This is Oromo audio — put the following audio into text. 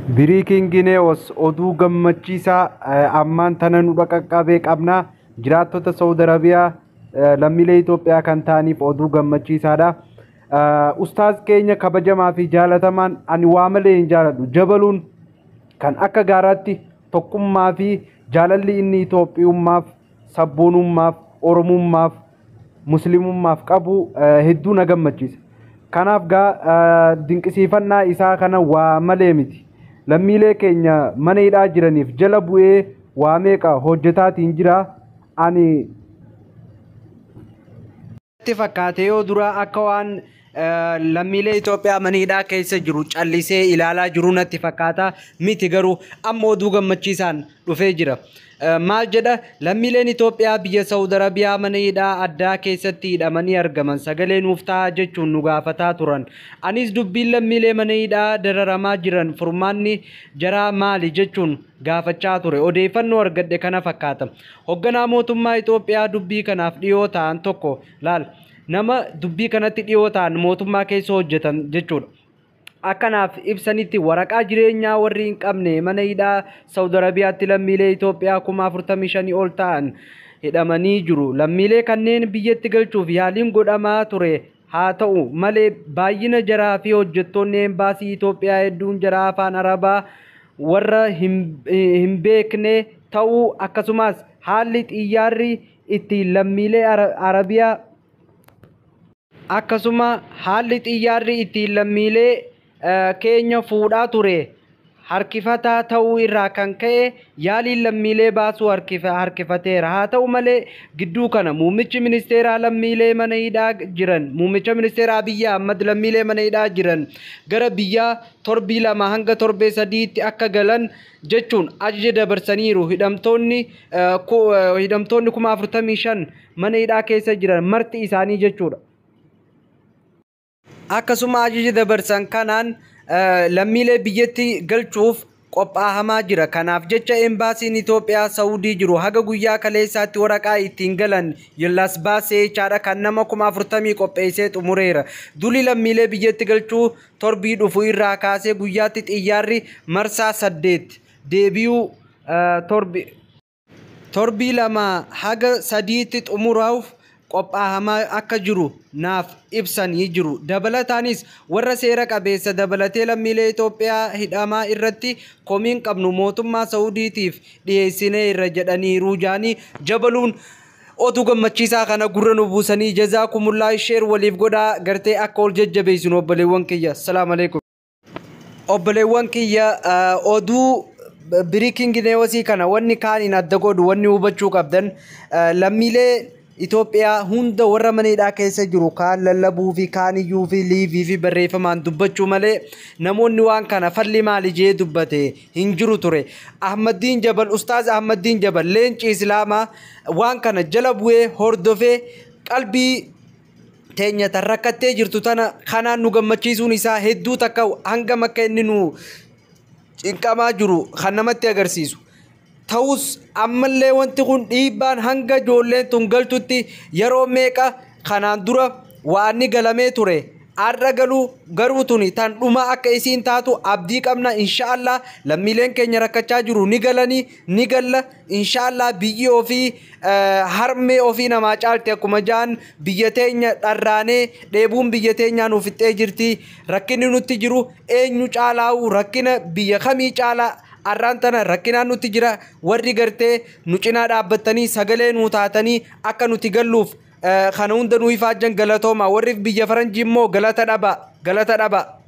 Breaking news, oduu gammachiisaa ammaan tana nu qaqqabee qabna. Jiraattota Saawud Arabiyaa lammiilee Itoophiyaa kan ta'aniif oduu gammachiisaadha. Ustaaz keenya kabajamaa fi jaalatamaan, ani waa malee hin jaaladhu, jabaluun kan akka gaaraatti tokkummaa fi jaalalli inni Itoophiyummaaf, sabboonummaaf, Oromummaaf, Muslimummaaf qabu hedduu na gammachiisa. Kanaaf gaa dinqisiifannaa isaa kana waa malee miti. Lammiilee keenya mana hidhaa jiraniif jala bu'ee waa meeqa hojjetaatiin jira. Ani itti fakkaate yoo dura akka waan lammiilee Itoophiyaa mana hidhaa keessa jiru callisee ilaalaa jiru natti fakkaata miti, garuu amma oduu gammachiisaan dhufee jira. Maal jedha? Lammiileen Itoophiyaa biyya Saawud Arabiyaa mana hidhaa addaa keessatti hidhamanii argaman sagalee nuuf ta'a jechuun nu gaafataa turan. Anis dubbiin lammiilee mana hidhaa dararamaa jiran furmaanni jaraa maali jechuun gaafachaa ture. Odeeffannoo argadhe kana fakkaata. Hoogganaa mootummaa Itoophiyaa dubbii kanaaf dhiyoo ta'an tokko, laal, nama dubbii kanatti dhiyoo ta'an mootummaa keessa hojjetan jechuudha. Akkanaaf ibsanitti, waraqaa jireenyaa warri hin qabne mana hidhaa Saawud Arabiyaatti lammiilee Itoophiyaa 45,000 ol ta'an hidhamanii jiru. Lammiilee kanneen biyyatti galchuuf yaaliin godhamaa ture. Haa ta'u malee, baay'ina jaraa fi hojjettoonni embaasii Itoophiyaa hedduun jaraa afaan Arabaa warra hin beekne ta'uu, akkasumas haalli xiyyaarri ittiin lammiilee Arabiyaa, akkasuma haalli xiyyaarri ittiin lammiilee keenya fuudhaa ture harkifataa ta'uu irraa kan ka'e yaaliin lammiilee baasuu harkifateera. Haa ta'u malee, gidduu kana muummichi ministeeraa lammiilee mana hidhaa jiran, muummicha ministeeraa Abiyyi Ahmad, lammiilee mana hidhaa jiran gara biyyaa torbii 2 hanga torbee 3tti akka galan jechuun ajaja dabarsaniiru. Hidhamtoonni 45,000 mana hidhaa keessa jiran marti isaanii jechuudha. Akkasuma ajaja dabarsan kanaan lammiilee biyyatti galchuuf qophaahamaa jira. Kanaaf jecha embaasiin Itoophiyaa Saawudii jiru haga guyyaa kaleessaatti waraqaa ittiin galan yillas baasee jechaadha kan nama 40,000 qopheessee xumureera. Duli lammiilee biyyatti galchuu torbii dhufu irraa kaasee guyyaatti xiyyaarri marsaa 8 deebi'uu torbii 2 haga 3tti xumuraaf qophaahamaa akka jiru naaf ibsanii jiru. Dabalataanis warra seera qabeessa dabalatee lammiilee Itoophiyaa hidhamaa irratti komiin qabnu mootummaa Saawudiitiif dhiyeessineerra jedhaniiru jaanii jabaluun oduu gammachiisaa kana gurra nu buusanii. Jazaakumullah. Share waliif godhaa, gartee akka ol jajjabeessinu, obboleewwan kiyya. Salaamu alaikum. Obboleewwan kiyya, oduu breaking newsii kana wanni kaaniin adda godhu, wanni hubachuu qabdan, lammiilee Itoophiyaa hunda warra mana hidhaa keessa jiru kaan lallabuu fi kaan iyyuu fi liivii fi barreeffamaan dubbachuu malee namoonni waan kana falli maali jee dubbate hin jiru ture. Ahmaddiin Jabal, Ustaaz Ahmaddiin Jabal, leenci Islaamaa, waan kana jala bu'ee hordofee qalbii teenya tan rakkattee jirtu tana kanaan nu gammachiisuun isaa hedduu takka hangam akka inni nu cinqamaa jiru kan namatti agarsiisu. Ta'us ammallee wanti kun dhiibbaan hanga ijoolleen tun galtutti yeroo meeqa kanaan dura waan ni galamee ture. Har'a galuu garuu tuni tan dhuma akka isiin taatu abdii qabna, inshaallah. Lammiileen keenya rakkachaa jiru ni galanii, ni galla, inshaallah. Biyyi ofii harmee ofii namaa caalte akkuma jaan, biyya teenya dharraanee dheebuun biyya teenyaa nuuf fixxee jirti. Rakkinni nutti jiru eenyu caalaa'u, rakkina biyya kamii caalaa har'aan tana rakkinaan nutti jira. Warri gartee nu cinaa dhaabbattanii sagalee nuu taatanii akka nuti galluuf kana hunda nu ifaajjan, galatooma. Warri biyya faranjii immoo galata dhaba, galata dhaba.